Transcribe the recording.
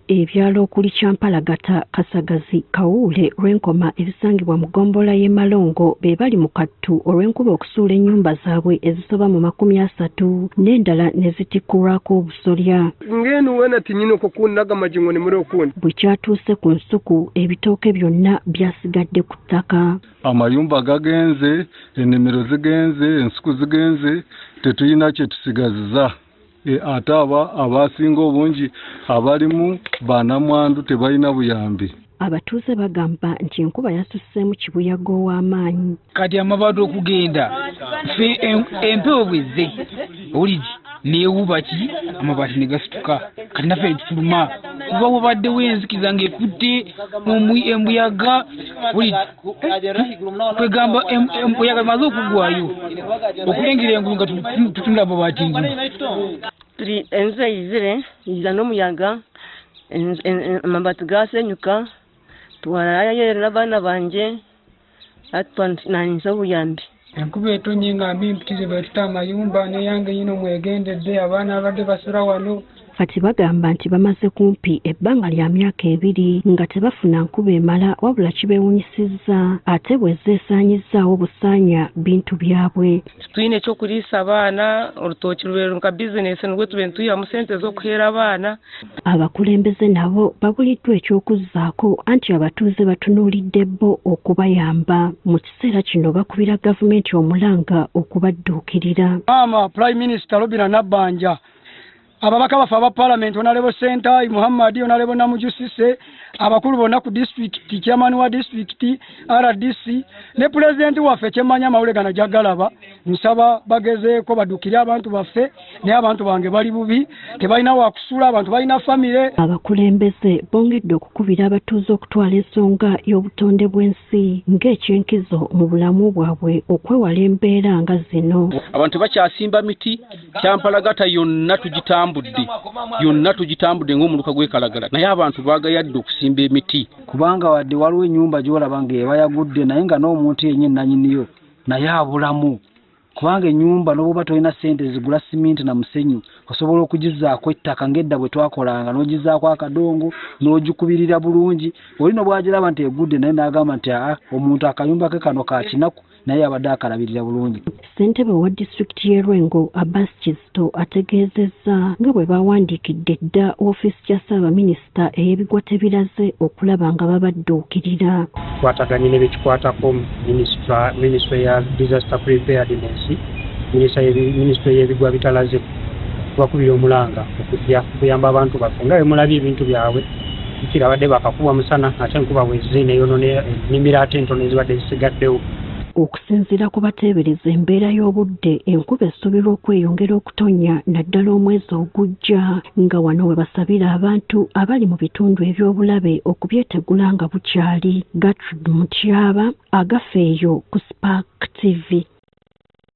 Ebyalo okuli Kyampalagata, Kasagazi, Kawuule, Lwenkoma ebisangibwa mu ggombolola y'e Malongo be bali mu kattu olw'enkuba okusuula ennyumba zaabwe ezisoba mu 30 n'endala ne zitikkulwako obusolya. Ng'eno weena tinyine okukundaga amajingo ni muri okundi. Bwe kyatuuse ku nsuku, ebitooke byonna byasigadde ku ttaka. Amayumba gagenze, ennimiro zigenze, ensuku zigenze, tetulina kye tusigaziza. Ate aba abasinga obungi abalimu bannamwandu tebalina buyambi. Abatuuze bagamba nti enkuba yasusseemu kibuyaga ow'amaanyi. Kati amabaati okugenda ffe empewo bwezze owulidde neewuba ki amabaati ne gasituka kati naffe netufuluma kuba wabaddewo enzikiza ng'ekutte embuyaga owulidde kwegamba embuyaga emaze okuggwayo okulengera engulu nga tutunula amabaati ngulu. Turi enju eyizire yiza n'omuyaga amabaati gasenyuka twararayo n'abaana bangye nanyisa obuyambi. Enkuba etonye nga mbi mpitirivu etutte amayumba n'eyange yino mwegendedde abaana abadde basula wano. Kati bagamba nti bamaze kumpi ebbanga lya myaka 2 nga tebafuna nkuba emala wabula kibeewuunyisizza ate bwe zeesaanyizzaawo busaanya bintu byabwe. Twine ekyokuriisa abaana orutoki rubeere nka bizinesi nibwo tube nituyihamu sente z'okuheera abaana. Abakulembeze nabo babuliddwa ekyokuzzaako anti abatuuze batunuulidde bo okubayamba. Mu kiseera kino bakubira gavumenti omulanga okubadduukirira. Maama Prime Minister Robinah Nabbanja, ababaka baffe aba Parliament Honorable Sentayi Muhammad, Honorable Namuju Cissy, abakulu bonna ku district, chairman wa district, RDC ne pulezidenti waffe kyemmanya amawulire gano jagalaba, nsaba bagezeeko baddukire abantu baffe, naye abantu bange bali bubi, tebalina wakusula, abantu balina famire. Abakulembeze bongedde okukubira abatuuze okutwala ensonga y'obutonde bw'ensi ng'ekyenkizo mu bulamu bwabwe okwewala embeera nga zino. Abantu bakyasimba miti, Kyampalagata yonna tugitambudde, yonna tugitambudde ng'omuluka gw'ekalagala, naye abantu baagayadde okusimba emiti. Kubanga wadde waliwo ennyumba gy'olaba ng'eba yagudde naye nga n'omuntu yennyini nannyiniyo naye abulamu. Kubanga ennyumba n'obwoba tolina ssente zigula siminti na musenyu, osobola okugizaako ettaka ng'edda bwe twakolanga, n'ogizaako akadongo, n'ogikubirira bulungi. Oli no bw'agiraba nti egudde naye n'agamba nti aa, omuntu akayumba ke kano ka kinaku, naye abadde akalabirira bulungi. Ssentebe wa disitulikiti y'e Lwengo Abbas Kizito ategeezezza nga bwe bawandiikidde dda ofiisi ya Ssaabaminisita ey'ebigwa tebiraze okulaba nga babadduukirira. Tukwataganye ne bekikwatako minisitule ya disaster preparedness, minisitule y'ebigwa bitalaze, tubakubira omulanga okujja okuyamba abantu baffe nga bwe mulabye ebintu byabwe. Kira abadde bakakubwa musana ate enkuba bwezze neyonoona ennimiro ate entono ezibadde zisigaddewo. Okusinziira ku bateebereza embeera y'obudde, enkuba esuubirwa okweyongera okutonnya naddala omwezi ogujja, nga wano we basabira abantu abali mu bitundu eby'obulabe okubyetegula nga bukyali. Gertrude Mutyaba, Agafeeyo ku Spark TV.